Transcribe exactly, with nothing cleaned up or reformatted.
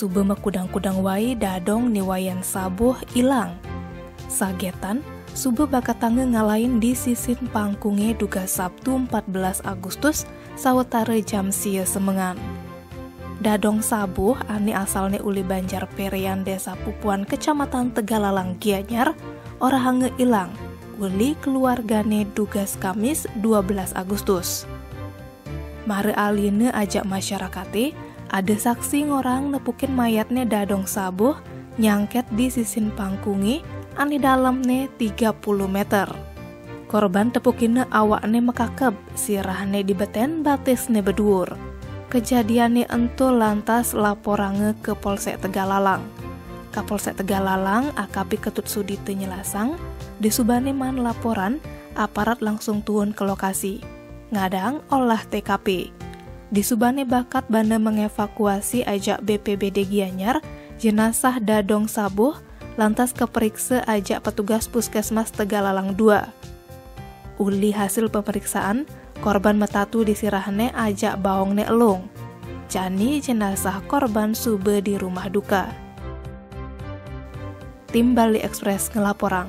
Suba makudang-kudang wai dadong ni Wayan Sabuh ilang. Sagetan, suba bakatanga ngalain di sisin pangkunge dugas Sabtu empat belas Agustus sawatara jam sia semengan. Dadong Sabuh ane asalne uli Banjar Perean, Desa Pupuan, Kecamatan Tegalalang, Gianyar, orahanga ilang uli keluargane dugas Kamis dua belas Agustus. Mara alina ajak masyarakate, ada saksi ngorang nepukin mayatne Dadong Sabuh nyangket di sisin pangkunge ane dalemne tiga puluh meter. Korban tepukina awakne makakeb, sirahne di beten, batisne beduur. Kejadiane ento lantas laporanga ke Polsek Tegalalang. Kapolsek Tegalalang, A K P Ketut Sudita, nyelasang, disubane maan laporan, aparat langsung tuun ke lokasi. Ngadang olah T K P. Disubane bakat bana mengevakuasi ajak B P B D Gianyar, jenazah Dadong Sabuh lantas keperiksa ajak petugas Puskesmas Tegalalang dua. Uli hasil pemeriksaan, korban metatu di sirahne ajak baongne elung. Jani jenazah korban suba di rumah duka. Tim Bali Express ngelaporang.